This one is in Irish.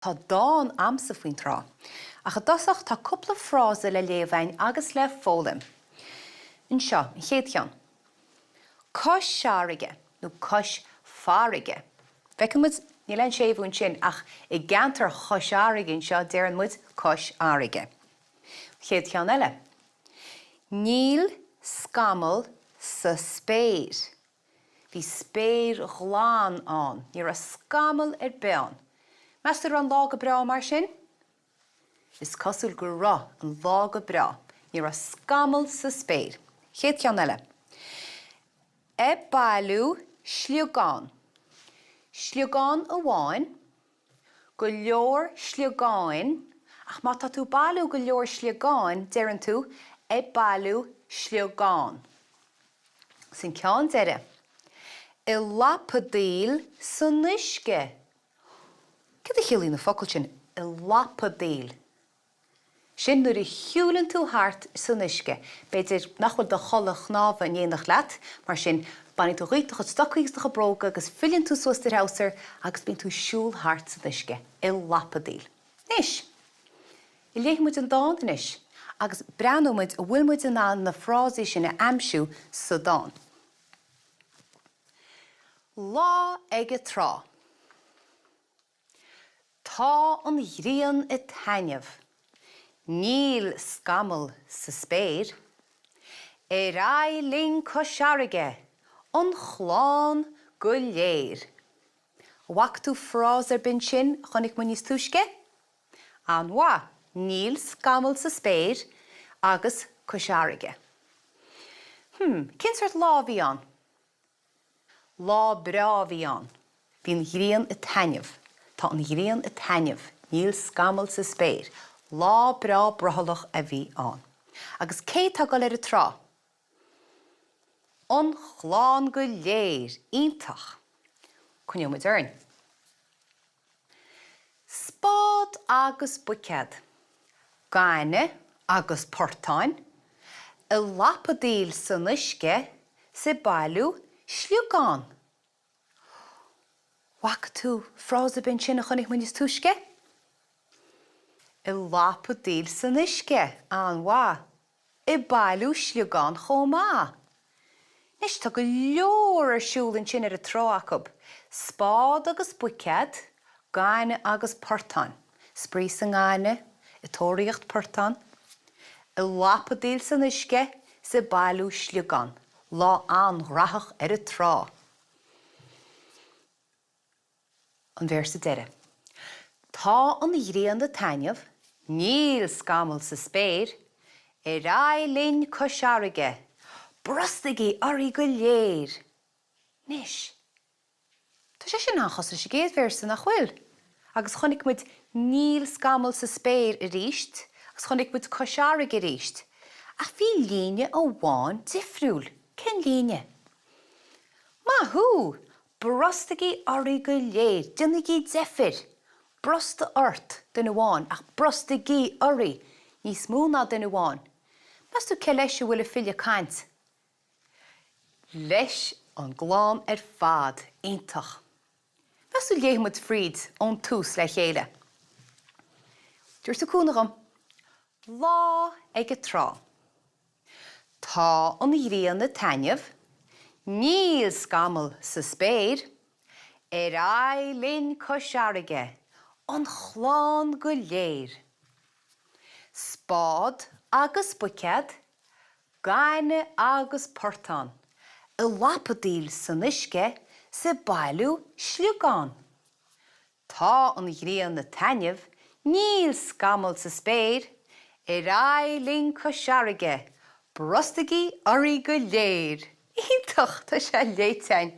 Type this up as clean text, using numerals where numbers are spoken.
Tá dán a'msa faoin trá. Ach i dtosach tá cúpla frása le léamh a'inn agus le foghlaim. Anseo, an chéad cheann. Cois fharraige nó cois farraige. Feiceann muid, níl aon séimhiú ansin ach i gceantar Chois Fharraige anseo deireann muid cois fharraige. Chéad cheann eile. Níl scamall sa spéir. Bhí spéir ghlan ann. Ní raibh scamall ar bith ann. Meas tú raibh an lá go breá mar sin? Is cosúil go raibh an lá go breá. Ní raibh scamall sa spéir. Chéad cheann eile. Ag bailiú sliogán. Sliogán amháin, go leor sliogáin, ach má tá tú ag bailiú go leor sliogáin, deireann tú ag bailiú sliogán. Is an ceann deiridh. Ag lapadaíl san uisce. Céard a chiallaíonn an focal sin, ag lapadaíl? Sin nuair a shiúlann tú thart san uisce. B'fhéidir nach bhfuil do chulaith shnámha in éineacht leat, mar sin baineann tú dhíot do chuid stocaí agus do chuid bróga agus filleann tú suas do threabhsar agus bíonn tú ag siúl thart san uisce, ag lapadaíl. Anois! Léifidh muid an dán anois agus breathnóidh muid an bhfuil muid in ann na frásaí sin a aimsiú sa dán. Lá ag an trá. Tá an ghrian ag taitneamh. Níl scamall sa spéir. Ar aghaidh linn cois fharraige, an chlann go léir. An bhfaca tú frása ar bith ansin a chonaic muid níos túisce? An-mhaith! Níl scamall sa spéir agus cois fharraige. Hmm, cén sórt lá a bhí ann? Lá breá a bhí ann. Bhí an ghrian ag taitneamh. Tá an ghrian ag taitneamh. Níl scamall sa spéir. Lá breá brothallach a bhí ann. Agus cé tá ag dul ar an trá? An chlann go léir! Iontach! Coinneoidh muid orainn. Spád agus buicéad, gaineamh agus portáin, ag lapadaíl san uisce 's ag bailiú sliogán. Bhfaca tú frása ar bith ansin a chonaic muid níos túisce? Ag lapadaíl san uisce, an-mhaith. Ag bailiú sliogán chomh maith. Anois tá go leor ar siúl ansin ar an trá acu. Spád agus buicéad, gaineamh agus portáin. Spraoi sa ngaineamh, ag tóraíocht portán, ag lapadaíl san uisce 's ag bailiú sliogán. Lá an-ghnaitheach ar an trá. An véarsa deiridh. Tá an ghrian ag taitneamh, níl scamall sa spéir, ar aghaidh linn cois fharraige, brostaigí oraibh go léir! Anois, tá sé sin an-chosúil leis an gcéad véarsa, nach bhfuil? Agus chonaic muid níl scamall sa spéir arís, agus chonaic muid cois fharraige arís. Ach bhí líne amháin difriúil. Cén líne? Maith thú! Brostaigí oraibh go léir, déanaigí deifir! Brostaigh ort, duine amháin, ach brostaigí oraibh, níos mó ná duine amháin. Meas tú cé leis a bhfuil an file ag caint? Leis an gclann ar fad. Iontach. Meas tú léifidh muid fríd ón tús le chéile? Tabhair tú cúnamh dhom. Lá ag an trá. Tá an ghrian ag taitneamh, níl scamall sa spéir, ar aghaidh linn cois fharraige, an chlann go léir. Spád agus buicéad, gaineamh agus portán, ag lapadaíl san uisce 's ag bailiú sliogán. Tá an ghrian ag taitneamh, níl scamall sa spéir, ar aghaidh linn cois fharraige, brostaigí oraibh go léir! Iontach! Tá sé léite againn!